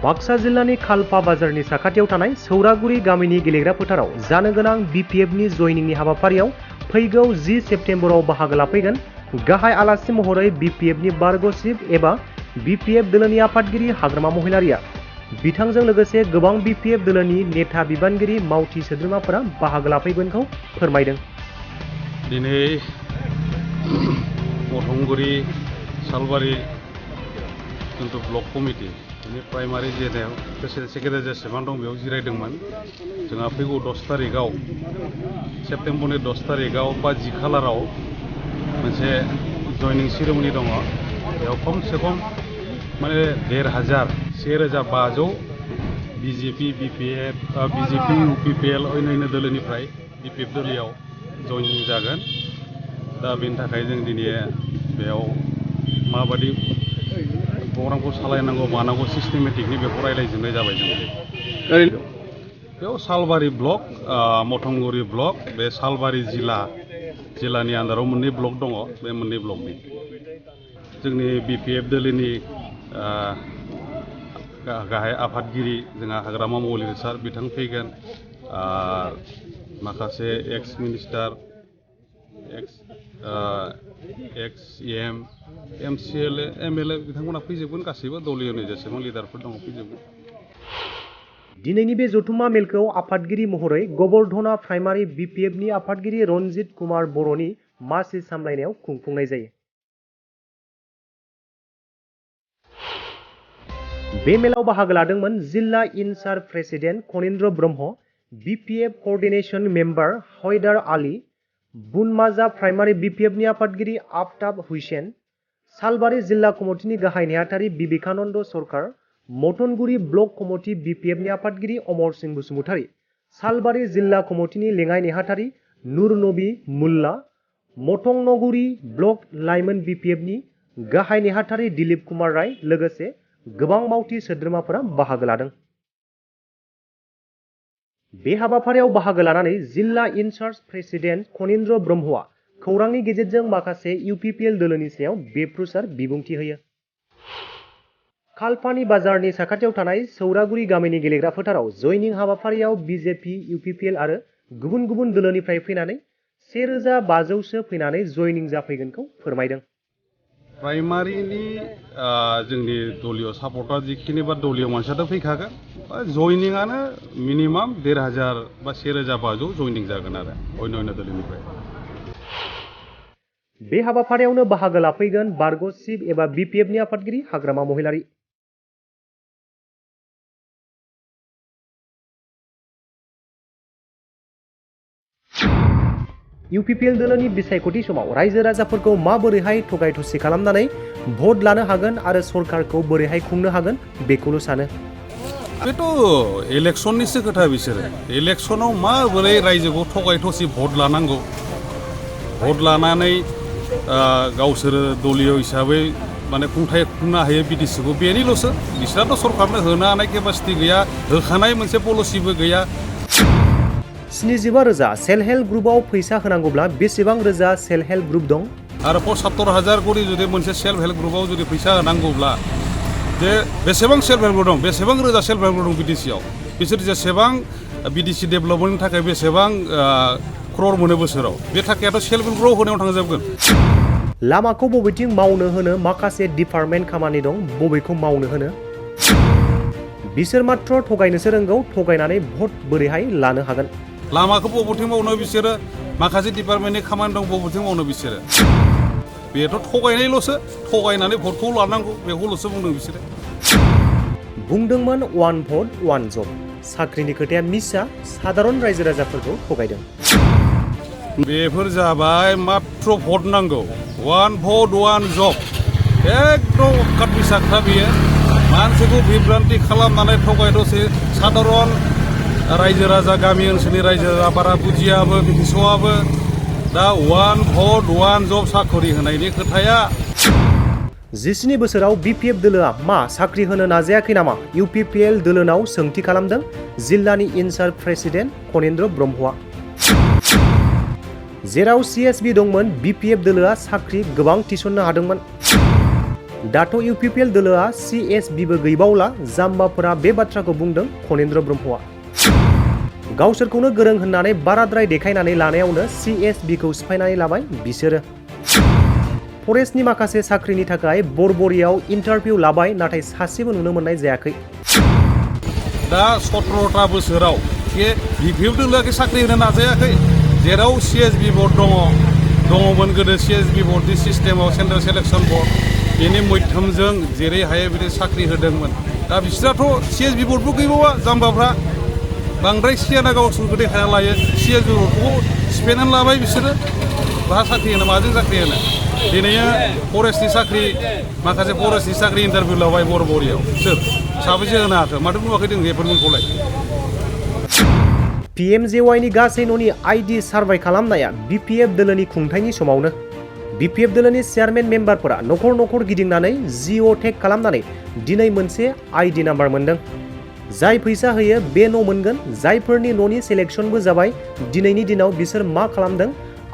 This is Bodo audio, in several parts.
बाक्सा जिल्लानि खालपा बाजारनि साखाथियाव थानाय सौरागुरि गामिनि गेलेग्रा फोथाराव जानो गोनां बिपिएफनि जयनिंनि हाबाफारियाव फैगौ 10 सेप्तेम्बराव बाहागो लाफैगोन गाहाय आलासि महरै बिपिएफनि बारग' चिफ एबा बिपिएफ दोलोनि आफादगिरि हाग्रामा महिलारिया बिथांजों लोगोसे गोबां बिपिएफ दोलोनि नेता बिबानगिरि मावथि सोद्रोमाफोरा बाहागो लाफैगोनखौ फोरमायदों। दिनै मथंगुरि सालबारि जिथु block committee primary general secretary जेसेबां दं बेयाव जिरायदोंमोन। जोंहा फैगौ 10 तारिखआव सेप्तेम्बरनि 10 तारिखआव बा 10 खालाराव मोनसे जयनिं सेरेमनि दङ। बेयाव खमसे खम माने 1500 बिजेपि बिपिएफ बिजेपि इउपिपिएल अन्यान्य दोलोनिफ्राय बिपिएफ दोलोयाव जयनिं जागोन। दा बेनि थाखाय जों दिनै बेयाव माबादि प्रग्रामखौ सालायनांगौ मानांगौ सिस्टेमेटिकनि बेखौ रायज्लायजोबनाय जाबाय जों। बेयाव सालबारि ब्लक मथंगुरि ब्लक बे सालबारि जिल्लानि आन्दाराव मोननै ब्लक दङ। बे मोननै ब्लकनि जोंनि बिपिएफ दोलोनि गाहाय आफादगिरि जोंहा हाग्रामा महिलारि सार बिथां फैगोन। माखासे एक्स मिनिस्टार एक्स एमसिएलए एमएलए बिथांमोना फैजोबगोन। गासैबो दलीयनि जेसेबां लिडारफोर दङ फैजोबगोन। दिनैनि बे जथुम्मा मेलखौ आफादगिरि महरै गबर्धना प्राइमारि बिपिएफनि आफादगिरि रनजित कुमार बर'नि मासि सामलायनायाव खुंफुंनाय जायो। बे मेलाव बाहागो लादोंमोन जिल्ला incharge president Kanindra Brahma, BPF coordination member Haidar Ali, बुनमाजा प्राइमारि बिपिएफनि आफादगिरि आफ्ताब हुसैन, सालबारि जिल्ला कमिटिनि गाहाय नेहाथारि बिबेकानन्द सरकार, मथनगुरि ब्लक कमिटि बिपिएफनि आफादगिरि अमर सिंह बसुमतारी, सालबारि जिल्ला कमिटिनि लेङाइ नेहाथारि नुर नबी मुल्ला, मथंगुरि ब्लक लाइमोन बिपिएफनि गाहाय नेहाथारि दिलीप कुमार राय लोगोसे गोबां मावथि सोद्रोमाफोरा बाहागो लादों। बे हाबाफारियाव बाहागो लानानै जिल्ला इनचार्ज प्रेसिडेन्ट कनिन्द्र ब्रह्मआ खौरांनि गेजेरजों माखासे इउपिपिएल दोलोनि सायाव बेप्रुसार बिबुंथि होयो। खालपानि बाजारनि साखाथियाव थानाय सौरागुरि गामिनि गेलेग्रा फोथाराव जयनिं हाबाफारियाव बिजेपि इउपिपिएल आरो गुबुन गुबुन दोलोनिफ्राय फैनानै 1500 फैनानै जयनिं जाफैगोनखौ फोरमायदों। प्राइमारिनि जोंनि दलीय सापर्टार जिखिनि बा दलीय मानसियाथ' फैखागोन। जयनिंआनो मिनिमाम 1500 बा 1500 जयनिं जागोन आरो अन्यान्य दोलोनिफ्राय। बे हाबाफारियावनो बाहागो लाफैगोन बारग' चिफ एबा बिपिएफनि आफादगिरि हाग्रामा महिलारि। इउपिपिएल दोलोनि बिसायख'थि समाव रायजो राजाफोरखौ माबोरैहाय थगाय थसि खालामनानै भट लानो हागोन आरो सरकारखौ बोरैहाय खुंनो हागोन बेखौल' सानो। बेथ' इलेक्सननिसो खोथा। बिसोरो इलेक्सनाव माबोरै रायजोखौ थगाय थसि भट लानांगौ, भट लानानै गावसोरो दलीय हिसाबै माने खुंथाय खुंनो हायो बिटिसिखौ बेनिल'सो। बिसोराथ' सरकारनो होनो हानाय केपासिटि गैया, होखानाय मोनसे पलिसिबो गैया। 75,000 सेल्फ हेल्प ग्रुपआव फैसा होनांगौब्ला बेसेबां रोजा सेल्फ हेल्प ग्रुप दं? आरो 75,000 करि जुदि मोनसे सेल्फ हेल्प ग्रुपआव जुदि फैसा होनांगौब्ला जे बेसेबां सेल्फ हेल्प ग्रुप दं, बेसेबां रोजा सेल्फ हेल्प ग्रुप दं बिटिसिआव, बिसोर जेसेबां बिटिसि डेभेलपमेन्टनि थाखाय बेसेबां क्रर मोनो बोसोराव, बे थाखायाथ' सेल्फ हेल्प ग्रुपआव होनायाव थांजोबगोन। लामाखौ बबेथिं मावनो होनो माखासे डिपार्टमेन्ट खामानि दं, बबेखौ मावनो होनो? बिसोर मात्र थगायनोसो रोंगौ, थगायनानै भट बोरैहाय लानो हागोन? लामाखौ बबेथिं मावनो बिसोरो माखासे डिपार्टमेन्टनि खामानि दं, बबेथिं मावनो बिसोरो। बेथ' थगायनायल'सो, थगायनानै भटखौ लानांगौ बेखौल'सो बुंदों बिसोरो। बुंदोंमोन वान भट वान जब। साख्रिनि खोथाया मिसा, साधारन रायजो राजाफोरखौ थगायदों। बेफोर जाबाय मात्र भट नांगौ, वान भट वान जब। एकदम अखात मिसा खोथा बेयो। मानसिखौ बिभ्रान्ति खालामनानै थगाय दसे साधारन रायजो राजा गामि ओनसोलनि रायजो राजा बारा बुजियाबो मिथिस'आबो। दा वान भट वान जब साखरि होनायनि खोथाया। 17 बोसोराव बिपिएफ दोलोआ मा साख्रि होनो नाजायाखै नामा? इउपिपिएल दोलोनाव सोंथि खालामदों जिल्लानि इनचार्ज प्रेसिडेन्ट कनिन्द्र ब्रह्मआ। जेराव सिएसबि दंमोन, बिपिएफ दोलोआ साख्रि गोबां थिसननो हादोंमोन। दाथ' इउपिपिएल दोलोआ CSBबो गैबावला जाम्बाफोरा बे बाथ्राखौ बुंदों खनीन्द्र ब्रह्मआ। गावसोरखौनो गोरों होननानै बाराद्राय देखायनानै लानायावनो CSBखौ सिफायनानै लाबाय बिसोरो। फरेस्टनि माखासे साख्रिनि थाखाय बरबरियाव इन्टारभिउ लाबाय नाथाय सासेबो नुनो मोननाय जायाखै। दा 17टा बोसोराव बिपिएफ दोलोआ साख्रि होनो नाजायाखै जेराव CSB बर्ड दङमोन गोदो CSB बर्डनि सिस्टेमाव सेन्ट्रेल सेलेक्सन बर्ड बेनि मैथोमजों जेरै हायो बिदि साख्रि होदोंमोन। दा बिसोराथ' CSB बर्डबो गैबावा जाम्बाफ्रा बांद्राय सियाना गावसोरखौ देखायना लायो। CSB बर्डखौ सिफायनानै लाबाय बिसोरो बहा साख्रि होनो माजों साख्रि होनो। दिनै फरेस्टनि साख्रि माखासे फरेस्टनि साख्रि इन्टारभिउ लाबाय बरबरियाव सोर साबैसे होनो हाखो माथो नुवाखै जों बेफोरखौलाय। PMJYनि गासै न'नि ID सार्भे खालामनाया BPF दोलोनि खुंथायनि समावनो BPF दोलोनि चेयारमेन मेम्बारफोरा नखर नखर गिदिंनानै जिअ टेग खालामनानै दिनै मोनसे ID नाम्बार मोनदों। जाय फैसा होयो बे न' मोनगोन। जायफोरनि न'नि सेलेक्सनबो जाबाय दिनैनि दिनाव बिसोर मा खालामदों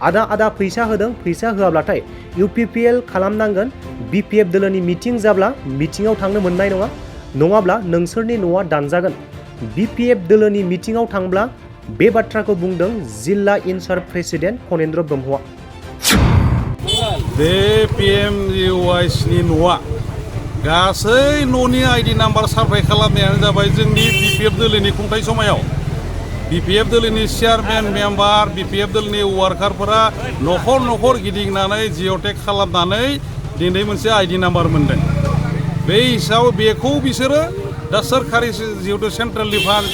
आदा फैसा होदों फैसा होआब्लाथाय UPPL खालामनांगोन। BPF दोलोनि मिटिं जाब्ला मिटिङाव थांनो मोननाय नङा नङाब्ला नोंसोरनि न'आ दानजागोन। BPF दोलोनि मिटिङाव थांब्ला बे बाथ्राखौ बुंदों जिल्ला इनचार्ज प्रेसिडेन्ट खनीन्द्र ब्रह्मआ। बे PMJYनि न'आ गासै न'नि ID नाम्बार सार्भे खालामनायानो जाबाय जोंनि BPF दोलोनि खुंथाय समायाव। BPF दोलोनि चेयारमेन मेम्बार BPF दोलोनि वार्कारफोरा नखर नखर गिदिंनानै जिअ टेग खालामनानै दिनै मोनसे ID नाम्बार मोनदों। बे हिसाबै बेखौ बिसोरो दा सोरखारि जिहेतु सेन्ट्रेलनि फान्ड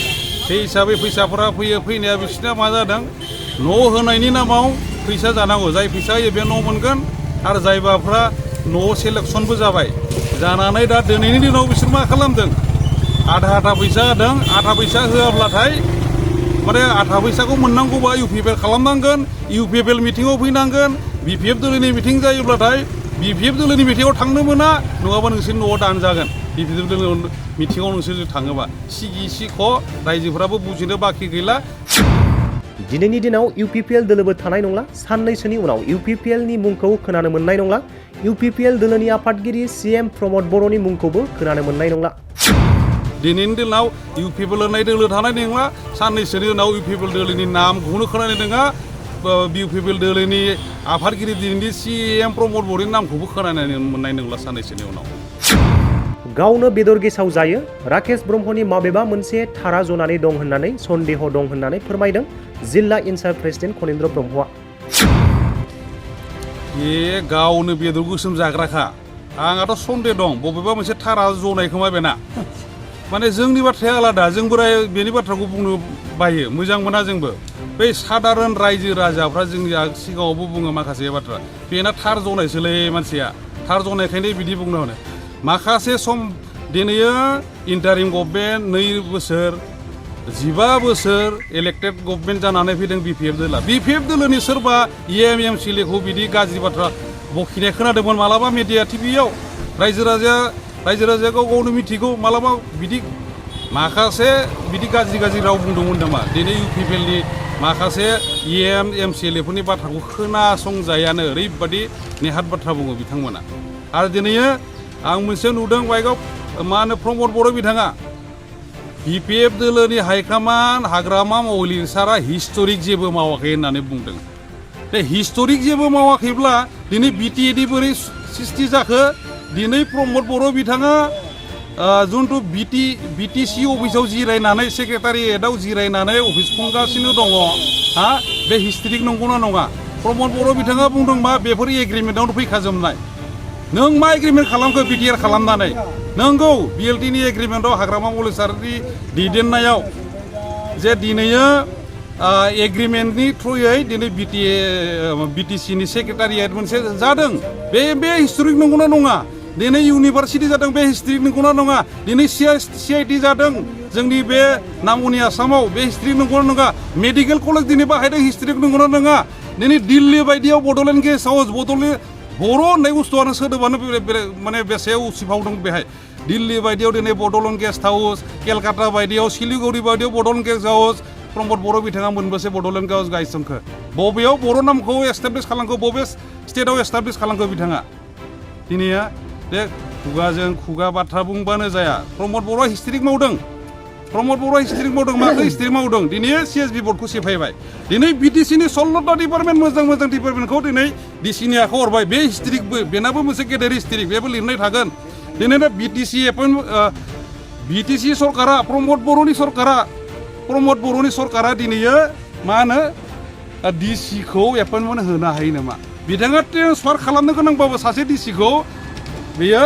बे हिसाबै फैसाफोरा फैनाया बिसोरना मा जादों न' होनायनि नामाव फैसा जानांगौ। जाय फैसा होयो बे न' मोनगोन आरो जायबाफ्रा न' सेलेक्सनबो जाबाय जानानै दा दिनैनि दिनाव बिसोर मा खालामदों आधा फैसा होदों। आधा फैसा होआब्लाथाय माने आधा फैसाखौ मोननांगौबा UPPL खालामनांगोन। UPPL मिटिङाव फैनांगोन। BPF दोलोनि मिटिं जायोब्लाथाय BPF दोलोनि मिटिङाव थांनो मोना नङाबा नोंसोर न'आव दानजागोन। BPF दोलोनि मिटिङाव नोंसोर थाङोबा सिख रायजोफोराबो बुजिनो बाखि गैला। दिनैनि दिनाव UPPL दोलोबो थानाय नंला। साननैसोनि उनाव UPPLनि मुंखौ खोनानो मोननाय नंला। UPPL दोलोनि आफादगिरि CM प्रमद बर'नि मुंखौबो खोनानो मोननाय नंला। दिनैनि दिनाव UPPL होननाय दोलो थानाय नङा। साननैसोनि उनाव UPPL दोलोनि नामखौनो खोनानाय नङा। UPPL दोलोनि आफादगिरि दिनैनि CM प्रमद बर'नि नामखौबो खोनानो मोननाय नंला साननैसोनि उनाव। गावनो बेदर गेसाव जायो। राकेश ब्रह्मनि माबेबा मोनसे थारा जनानै दं होननानै सन्देह दं होननानै फोरमायदों जिल्ला इनचार्ज प्रेसिडेन्ट खनीन्द्र ब्रह्मआ। बे गावनो बेदर गोसोम जाग्राखा। आंहाथ' सन्देह दं बबेबा मोनसे थारा जनाय खोमा बेना। माने जोंनि बाथ्राया आलादा जोंबो बेनि बाथ्राखौ बुंनो बायो मोजां मोना जोंबो। बै सादारन रायजो राजाफ्रा जोंनि सिगाङावबो बुङो माखासे बाथ्रा बेना थार जनायसोलै मानसिया थार जनायखायनो बिदि बुंनो होनो। माखासे सम दिनै इन्टारिम गभर्नमेन्ट 2 बोसोर 15 बोसोर इलेक्टेड गभर्नमेन्ट जानानै फैदों BPF दोला। BPF दोलोनि सोरबा MCLA खौ बिदि गाज्रि बाथ्रा बखिनाय खोनादोंमोन मालाबा मिडिया टिभियाव। रायजो राजाया गाव गावनो मिथिगौ मालाबा बिदि माखासे बिदि गाज्रि राव बुंदोंमोन नामा। दिनै UPPLनि माखासे MCLA फोरनि बाथ्राखौ खोनासंजायानो ओरैबादि नेहाथ बाथ्रा बुङो बिथांमोना। आरो दिनै आं मोनसे नुदों बाइकआव मा होनो प्रमद बर' बिथाङा BPF दोलोनि हाइकमान्ड हाग्रामा मावलिन सारा हिस्टरिक जेबो मावाखै होननानै बुंदों। बे हिस्टरिक जेबो मावाखैब्ला दिनै BTAD बोरै सृष्टि जाखो। दिनै प्रमद बर' बिथाङा जुनथु BTC अफिसाव जिरायनानै सेक्रेटारियेटआव जिरायनानै अफिस खुंगासिनो दङ हा बे हिस्टरिक नंगौना नङा। प्रमद बर' बिथाङा बुंदों मा बेफोर एग्रिमेन्टआवनो फैखाजोबनाय। नों मा एग्रिमेन्ट खालामखो BTR खालामनानै नंगौ BLTनि एग्रिमेन्टआव हाग्रामा मलिसारिनि दैदेननायाव जे दिनै एग्रिमेन्टनि थ्रुयै दिनै BTCनि सेक्रेटारियेट मोनसे जादों। बे हिस्टरिक नंगौना नङा। दिनै इउनिभार्सिटि जादों बे हिस्टरिक नंगौना नङा। दिनै CIT जादों जोंनि बे नामनि आसामाव बे हिस्टरिक नंगौना नङा। मेडिकेल कलेज दिनै बाहायदों हिस्टरिक नंगौना नङा। दिनै दिल्ली बायदियाव बड'लेण्ड गेस्ट हाउस बर' होननाय बुस्थुआनो सोदोबानो माने बेसे उसिफावदों बेहाय। दिल्ली बायदियाव दिनै बड'लेण्ड गेस्ट हाउस केलकाता बायदियाव सिलिगुरि बायदियाव बड'लेण्ड गेस्ट हाउस प्रमद बर' बिथाङा मोनबेसे बड'लेण्ड हाउस गायसनखो बबेयाव बर' नामखौ एस्टाब्लिश खालामखो बबे स्टेटआव एस्टाब्लिश खालामखो बिथाङा दिनै बे खुगाजों खुगा बाथ्रा बुंबानो जाया प्रमद बर'आ हिस्ट्रिक मावदों प्रमद बर'आ हिस्ट्रिक मावदों माखौ हिस्ट्रिक मावदों दिनै CSB बर्डखौ सेफायबाय दिनै BTC नि 16टा डिपार्टमेन्ट मोजां डिपार्टमेन्टखौ दिनै DC नि आखायाव हरबाय बे हिस्ट्रिकबो बेनाबो मोनसे गेदेर हिस्ट्रिक बेबो लिरनाय थागोन दिनै BTC सरकारा प्रमद बर'नि सरकारा दिनैयो मा होनो DC खौ एपइन्टमेन्ट होनो हायो नामा बिथाङा ट्रेन्सफार खालामनो गोनांबाबो सासे DC खौ बेयो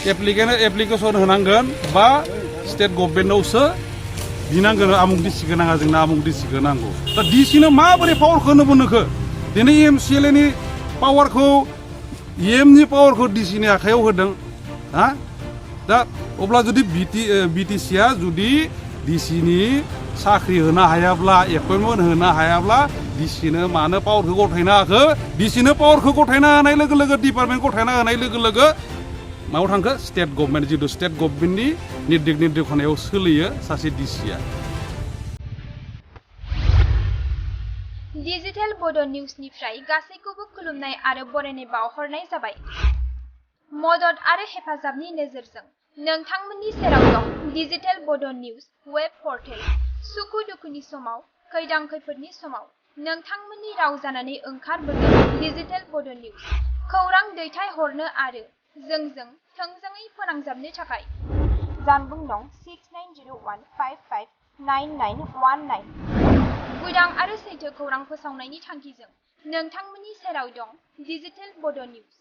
एप्लिकेसन होनांगोन बा स्टेट गभर्नमेन्टआवसो बिनांगोन आमुक DC खौ नाङा जोंनो आमुक DC खौ नांगौ दा DC नो माबोरै पावारखौ होनो नोखो दिनै MCLA नि पावारखौ EM नि पावारखौ DC नि आखायाव होदों हा दा अब्ला जुदि BTC आ जुदि DC नि साख्रि होनो हायाब्ला एपइन्टमेन्ट होनो हायाब्ला DC नो मानो पावारखौ गथायनो हाखो DC नो पावारखौ गथायना होनाय लोगो लोगो डिपार्टमेन्ट गथायना होनाय लोगो लोगो मायाव थांखो स्टेट गभर्नमेन्ट जितु स्टेट गभर्नमेन्टनि निर्देशनायाव सोलियो सासे DC आ डिजिटेल बड' निउसनिफ्राय गासैखौबो खुलुमनाय आरो बरायनाय बावहरनाय जाबाय मदद आरो हेफाजाबनि नोजोरजों नोंथांमोननि सेराव दं डिजिटेल बड' निउस वेब पर्टेल सुखु दुखुनि समाव खैदां खैफोदनि समाव नोंथांमोननि राव जानानै ओंखारबोदों डिजिटेल बड' निउस खौरां दैथायहरनो आरो जोंजों थोंजोङै फोनांजाबनो थाखाय जानबुं दं 6901559919 उदां आरो सैथो खौरां फोसावनायनि थांखिजों नोंथांमोननि सेराव दं डिजिटेल बड' निउस